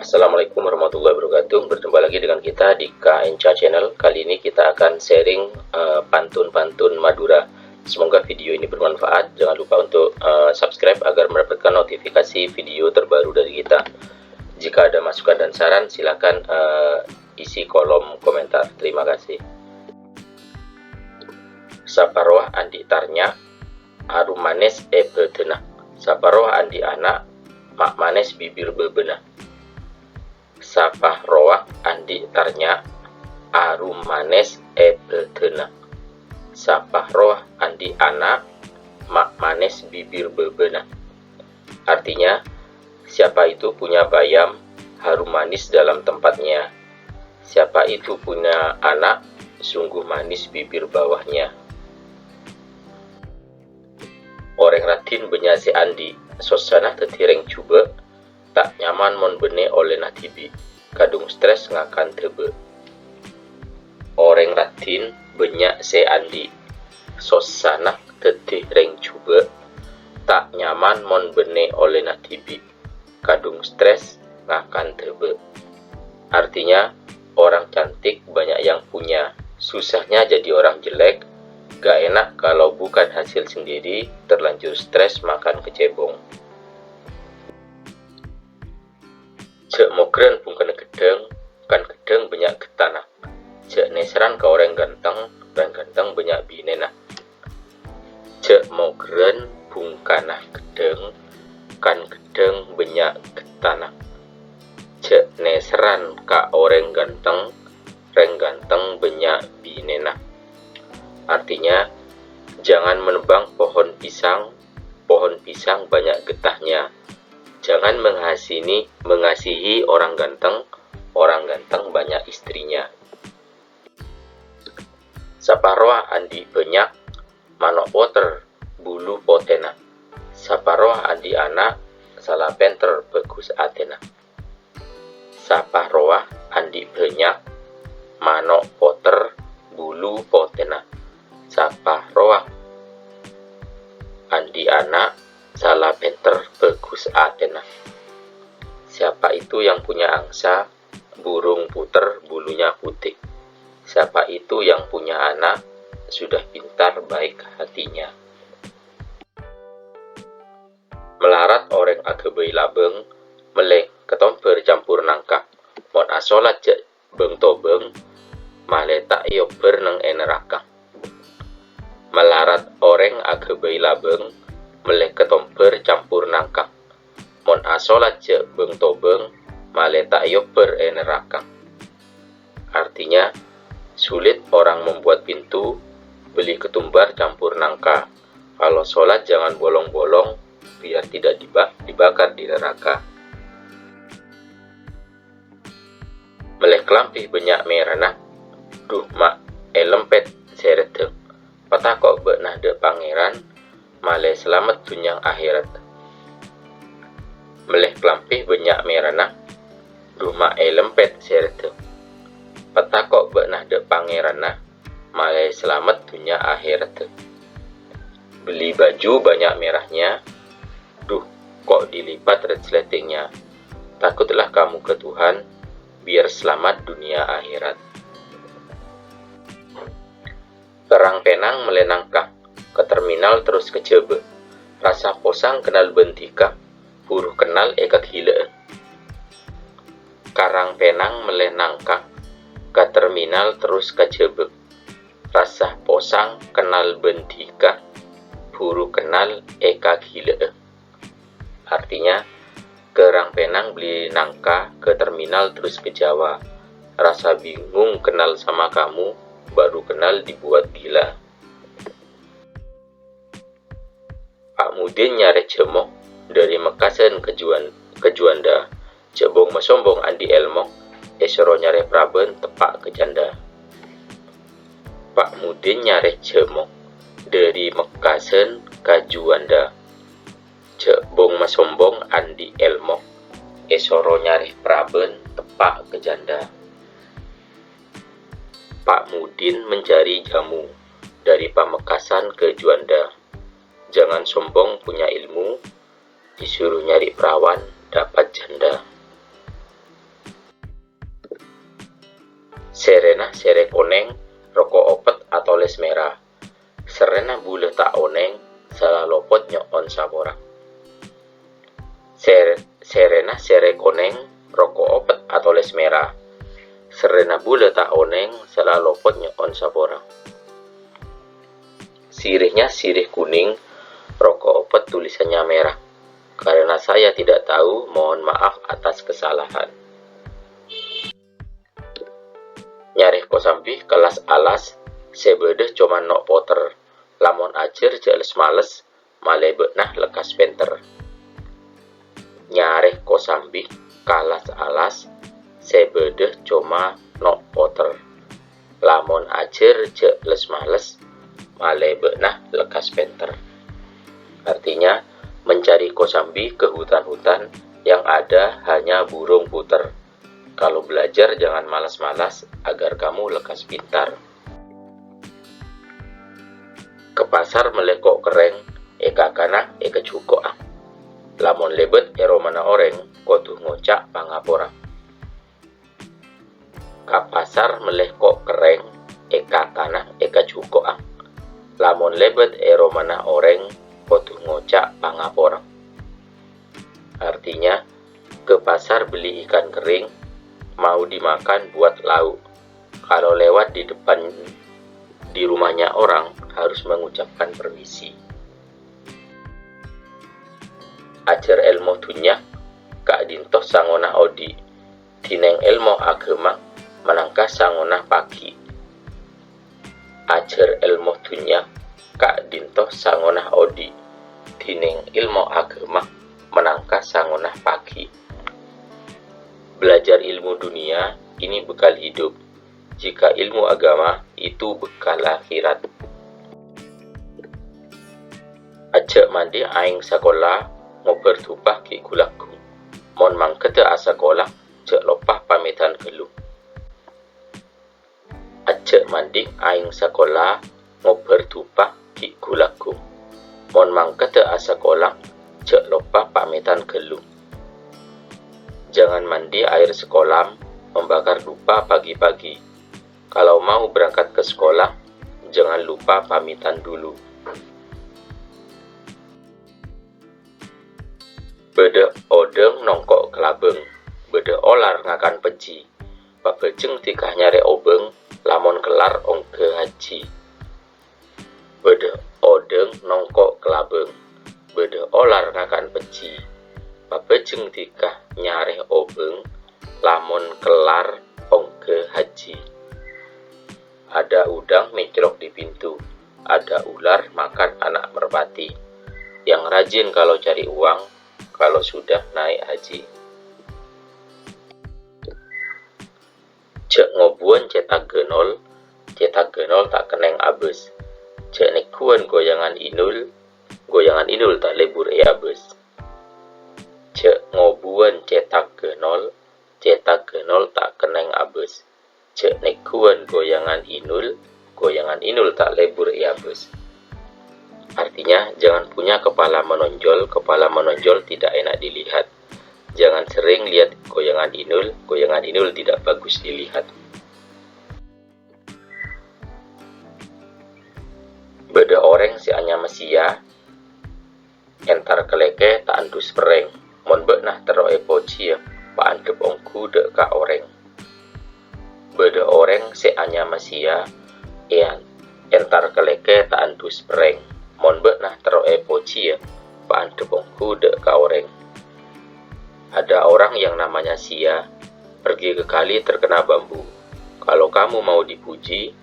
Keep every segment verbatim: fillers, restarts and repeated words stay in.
Assalamualaikum warahmatullahi wabarakatuh. Berjumpa lagi dengan kita di K N C Channel. Kali ini kita akan sharing, eh, pantun-pantun Madura. Semoga video ini bermanfaat. Jangan lupa untuk, eh, subscribe agar mendapatkan notifikasi video terbaru dari kita. Jika ada masukan dan saran, silakan, eh, isi kolom komentar. Terima kasih. Saparowa andi' tarnya, arum manes è bâdânna. Saparowa andi' ana', ma' manes bibir bâbâna. Saparowa andi' tarnya, arum manes è bâdânna. Saparowa andi' ana', ma' manes bibir bâbâna. Artinya, siapa itu punya bayam, harum manis dalam tempatnya. Siapa itu punya anak, sungguh manis bibir bawahnya. Orèng raddhin bânnya' sè andi', sossana dhâddhi rèng jhubâ', ta' nyaman mon bânnè ollèna dhibi', kadhung stres ngakan dhâbâ'. Orèng raddhin bânnya' sè andi', sossana dhâddhi rèng jhubâ', ta' nyaman mon bânnè ollèna dhibi', kadhung stres ngakan dhâbâ'. Artinya, orang cantik banyak yang punya, susahnya jadi orang jelek, gak enak kalau bukan hasil sendiri, terlanjur stres makan kecebong. Jhâ' mogherrân bhungkana ghedhâng, kan ghedhâng bânnya' ghettana. Jhâ' nèserran ka orèng ganteng, orèng ganteng bânnya' binèna. Jhâ' mogherrân bhungkana ghedhâng, kan ghedhâng bânnya' ghettana. Jhâ' nèserran ka orèng ganteng, rèng ganteng bânnya' binèna. Artinya, jangan menebang pohon pisang, pohon pisang banyak getahnya. Jangan menghasini, mengasihi orang ganteng, orang ganteng banyak istrinya. Saparowa andi' bânnya', mano' potèr bulu potèna. Saparowa andi' ana', sala pènter bhâghus atèna. Saparowa andi' bânnya', mano' potèr bulu potèna. Saparowa andi' ana', sala pènter bhâghus atèna. Siapa itu yang punya angsa, burung puter bulunya putih. Siapa itu yang punya anak, sudah pintar baik hatinya. Malarat orèng aghâbây labâng, mellè katombhâr campor nangka. Mon asolat jhâ' bâng-tobâng, malè ta' èobbhâr neng è naraka. Malarat orèng aghâbây labâng, mellè katombhâr campor nangka. Mon asolat jhâ' bâng-tobâng, malè ta' èobbhâr è naraka. Artinya, sulit orang membuat pintu, beli ketumbar campur nangka. Kalau sholat jangan bolong-bolong, biar tidak diba-, dibakar di neraka. Mellè kalambhi bânnya' mèrana, dhu ma' èlempèt sè reddhâng. Patako' bâ'na dâ' Pangèran, malè salamet dhunnya ahèrat. Mellè kalambhi bânnya' mèrana, dhu ma' èlempèt sè reddhâng. Patako' bâ'na dâ' Pangèranna, malè salamet dhunnya ahèrat. Beli baju banyak merahnya, duh, kok dilipat resletingnya. Takutlah kamu ke Tuhan, biar selamat dunia akhirat. Kèrang pènang mellè nangka, ka terminal terros ka Jhâbâ. Rassa posang kennal bân dhika, buru kennal èkaghilâ'â. Kèrang pènang mellè nangka, ka terminal terros ka Jhâbâ. Rassa posang kennal bân dhika, buru kennal èkaghilâ'â. Artinya, kèrang pènang beli nangka ke terminal terros ka Jawa. Rasa bingung kenal sama kamu, baru kenal dibuat gila. Pa' Mudin nyarè jhâmo, dâri Mekkasân ka Juwan-, ka Juanda. Jhâ' bong-masombong andi' èlmo, èsoro nyarè prabân teppa' ka jhândhâ. Pa' Mudin nyarè jhâmo, dâri Mekkasân ka Juanda. Jhâ' bong-masombong andi' èlmo, èsoro nyarè prabân teppa' ka jhândhâ. Pa' Mudin mencari jamu, dari Pamekasan ke Juanda. Jangan sombong punya ilmu, disuruh nyari perawan dapat janda. Sèrèna sèrè konèng, roko' opet atolès mèra. Serrèna bulâ ta' onèng, sala lopot nyo'on sapora. Sèr-, sèrèna sèrè konèng, roko' opet atolès mèra. Serrèna bulâ ta' onèng, sala lopot nyo'on sapora. Sirihnya sirih kuning, roko' opet tulisannya merah. Karena saya tidak tahu, mohon maaf atas kesalahan. Nyarè Kosambi kellas alas, sè bâdâ coma no' poter. Lamon ajhâr jhâ' les-males, malè bâ'na lekkas pènter. Nyarè Kosambi kellas alas, sè bâdâ coma no' poter. Lamon ajhâr jhâ' les-males, malè bâ'na lekkas pènter. Artinya, mencari Kosambi ke hutan-hutan yang ada hanya burung puter. Kalau belajar jangan malas-malas agar kamu lekas pintar. Ka pasar mellè ko' kerrèng, èkakana, èkajuko'a. Lamon lèbât è romana orèng, kodhu ngoca' pangapora. Ka pasar mellè ko' kerrèng, èkakana, èkajuko'a. Lamon lèbât è romana orèng, kodhu ngoca' pangapora. Artinya, ke pasar beli ikan kering, mau dimakan buat lauk. Kalau lewat di depan, di rumahnya orang, harus mengucapkan permisi. Ajhâr èlmo dhunnya, ka'dinto sangona odi', dhinèng èlmo aghâma, manangka sangona paghi'. Ajhâr èlmo dhunnya, ka'dinto sangona odi', dhinèng èlmo aghâma, manangka sangona paghi'. Belajar ilmu dunia, ini bekal hidup. Jika ilmu agama, itu bekal akhirat. Ajhâ' mandi aèng sakola, ngobâr dupa ghi' gu-lagghu. Mon mangghâdhâ asakola, jhâ' loppa pamèdhân ghâllu. Ajhâ' mandi aèng sakola, ngobâr dupa ghi' gu-lagghu. Mon mangghâdhâ asakola, jhâ' loppa pamèdhân ghâllu. Jangan mandi air sekolah, membakar dupa pagi-pagi. Kalau mau berangkat ke sekolah, jangan lupa pamitan dulu. Bâdâ odâng nongko' kalabâng, bâdâ olar ngakan pejji. Pabhâjeng dhika nyarè obâng, lamon kellar ongghâ hajji. Bâdâ odâng nongko' kalabâng, bâdâ olar ngakan pejji. Pabhâjeng dhika nyarè obâng, lamon kellar ongghâ hajji. Ada udang mencrok di pintu, ada ular makan anak merpati. Yang rajin kalau cari uang, kalau sudah naik haji. Jhâ' ngobuwân cètak ghânol, cètak ghânol ta' kennèng abâs. Jhâ' nègghuwân goyangan inul, goyangan inul ta' lebur èabâs. Jhâ' ngobuwân cètak ghânol, cètak ghânol ta' kennèng abâs. Jhâ' nègghuwân goyangan inul, goyangan inul ta' lebur èabâs. Artinya, jangan punya kepala menonjol, kepala menonjol tidak enak dilihat. Jangan sering lihat goyangan inul, goyangan inul tidak bagus dilihat. Bâdâ orèng sè anyama Sia, entar kalèkè ta' andus perrèng. Mon bâ'na terro èpojiyâ, paandhâp ongghu dâ' ka orèng. Bâdâ orèng sè anyama Sia, èyan, entar kalèkè ta' andus perrèng. Mon bâ'na terro èpojiyâ, paandhâp ongghu dâ' ka orèng. Ada orang yang namanya Sia, pergi ke kali terkena bambu. Kalau kamu mau dipuji,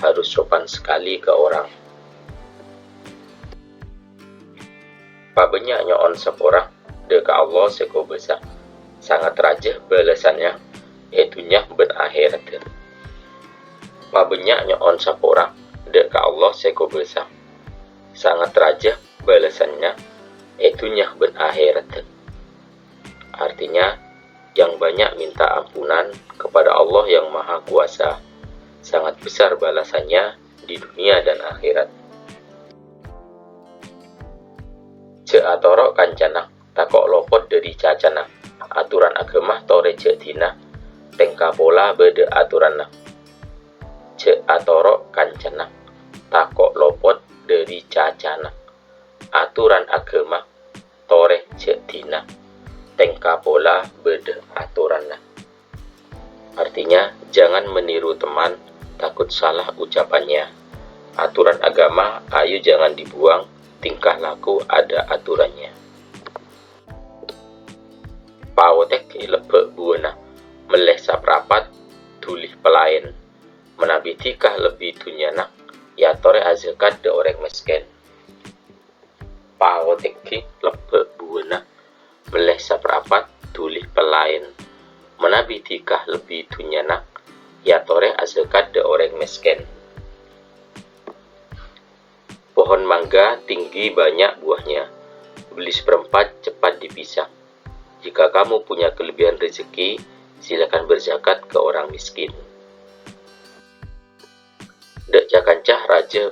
harus sopan sekali ke orang. Pabânnya' nyo'on sapora dâ' ka Allah sè kobâsa. Sanget rajâ bâlâsanna è dhunnya bân akhèraddhâ. Pabânnya' nyo'on sapora dâ' ka Allah sè kobâsa. Sanget rajâ bâlâsanna è dhunnya bân akhèraddhâ. Artinya, yang banyak minta ampunan kepada Allah yang Maha Kuasa, sangat besar balasannya di dunia dan akhirat. Jhâ' atoro' kancana, tako' lopot dâri cacana. Aturan aghâma torè jhâ' dina, tèngka pola bâdâ aturanna. jhâ' atoro' kancana, tako' lopot dhâri cacana. Aturan aghâma torè jhâ' dina, tèngka pola bâdâ aturanna. Artinya, jangan meniru teman, takut salah ucapannya. Aturan agama, ayo jangan dibuang, tingkah laku ada aturannya. Pawotèk lebbâ' buwâna, mellè saprapat, dhuli pèlaèn. Manabi dhika lebbi dhunnyana, èyatorè azakat dhâ' orèng mèskèn. Pawotèk lebbâ' buwâna, mellè saprapat, dhuli pèlaèn. Manabi dhika lebbi dhunnyana, èyatorè azakat dhâ' orèng mèskèn. Pohon mangga tinggi banyak buahnya, beli seperempat cepat dipisah. Jika kamu punya kelebihan rezeki, silakan berzakat ke orang miskin. Dâ' ca-kanca rajâ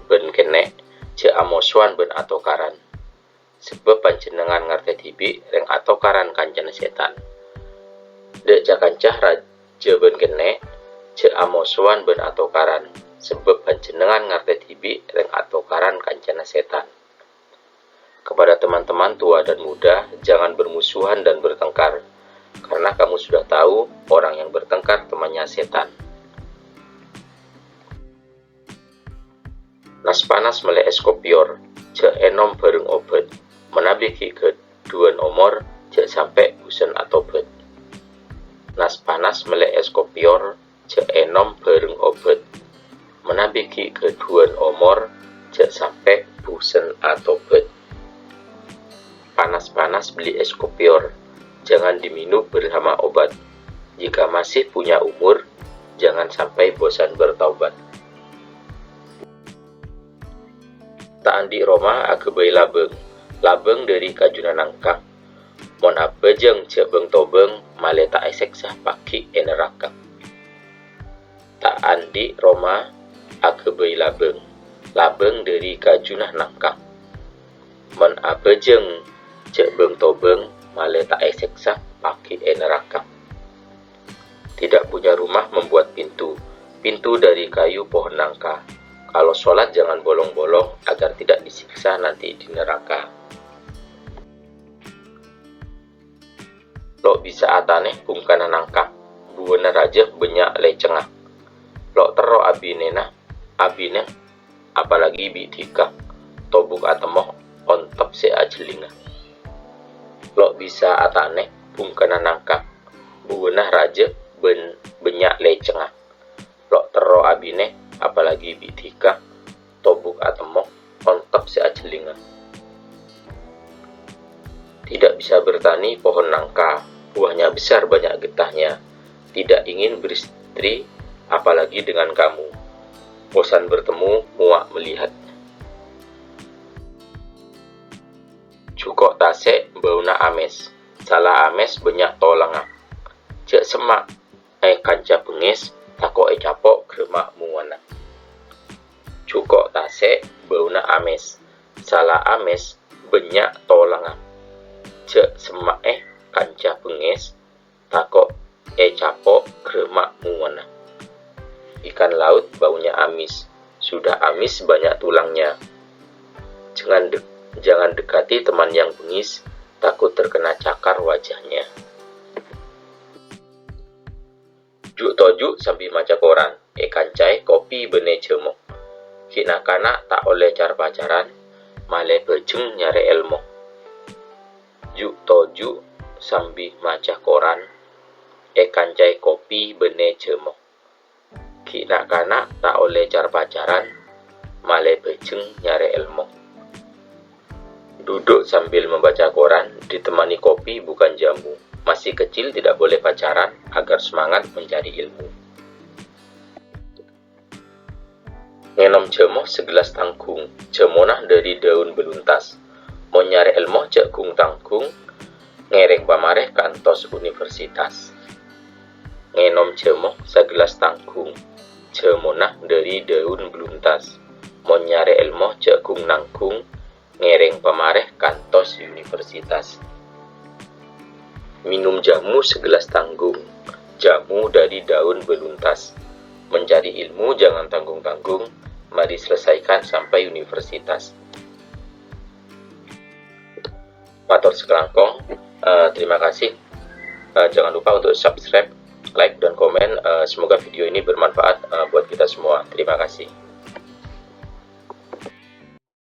bân kènè', jhâ' amosowan bân atokaran. Sabâb panjhennengngan ngartè dhibi' rèng atokaran kancana sètan. Dâ' ca-kanca rajâ bân kènè', jhâ' amosowan bân atokaran, sabâb panjhennengngan ngartè dhibi' rèng atokaran kancana sètan. Kepada teman-teman tua dan muda, jangan bermusuhan dan bertengkar, karena kamu sudah tahu orang yang bertengkar temannya setan. Nas-panas mellè es kopior, jhâ' ènom bhâreng obât. Manabi ghi' ghâdhuwân omor, jhâ' sampè' bhusen atobât. Nas-panas mellè es kopior, jhâ' ènom bhâreng obât. Manabi ghi' ghâdhuwân omor, jhâ' sampè' bhusen atobât. Panas-panas beli es kopior, jangan diminum bersama obat. Jika masih punya umur, jangan sampai bosan bertaubat. Ta' andi' roma aghâbây labâng, labâng dhâri kajuna nangka. Mon abhâjâng jhâ' bâng-tobâng, malè ta' èsèksa paghi' è naraka. Ta' andi' roma aghâbây labâng, labâng dhâri kajuna nangka. Mon abhâjâng jhâ' bâng-tobâng, malè ta' èsèksa paghi' è naraka. Tidak punya rumah membuat pintu, pintu dari kayu pohon nangka. Kalau sholat jangan bolong-bolong agar tidak disiksa nanti di neraka. Lo' bisa atanè bhungkana nangka, buwâna rajâ bânnya' lècèngnga. Lo' terro abinèna, abinè, apalagi bi' dhika, tobuk atemmo ontep sè ajhellingnga. Lo' bisa atanè bhungkana nangka, buwâna rajâ bân-, bânnya' lècèngnga. Lo' terro abinè, apalagi bi' dhika, tobuk atemmo ontep sè ajhellingnga. Tidak bisa bertani pohon nangka, buahnya besar banyak getahnya. Tidak ingin beristri, apalagi dengan kamu. Bosan bertemu, muak melihat. Jhuko' tasè' bâuna amès, sala amès bânnya' tolangnga. Jhâ' semma' è kanca bengngès, tako' ècapo' ghârâmma' mowana. Jhuko' tasè' bâuna amès, sala amès bânnya' tolangnga. Jhâ' semma'è kanca bengngès, tako' ècapo' ghârâmma' mowana. Ikan laut baunya amis, sudah amis banyak tulangnya. Jangan dek-, jangan dekati teman yang bengis, takut terkena cakar wajahnya. Ju'-toju' sambi maca koran, èkancaè kopi bânnè jhâmo. Ghi' na'-kana' ta' ollè car-pacaran, malè bhâjheng nyarè èlmo. Ju'-toju' sambi maca koran, èkancaè kopi bânnè jhâmo. Ghi' na'-kana' ta' ollè car-pacaran, malè bhâjheng nyarè èlmo. Duduk sambil membaca koran, ditemani kopi bukan jamu. Masih kecil tidak boleh pacaran, agar semangat mencari ilmu. Ngènom jhâmo sagellas tangghung, jhâmona dhâri daun beluntas. Mon nyarè èlmo jhâ' ghung-tangghung, ngèrèng pamarè kantos universitas. Ngènom jhâmo sagellas tangghung, jhâmona dhâri daun beluntas. Mon nyarè èlmo jhâ' ghung-nangghung, ngèrèng pamarè kantos universitas. Minum jamu sagellas tangghung, jamu dhâri daun beluntas. Mencari ilmu jangan tanggung-tanggung, mari selesaikan sampai universitas. Mator sakalangkong, eh, terima kasih. Eh, jangan lupa untuk subscribe, like, dan komen. Eh, semoga video ini bermanfaat, eh, buat kita semua. Terima kasih.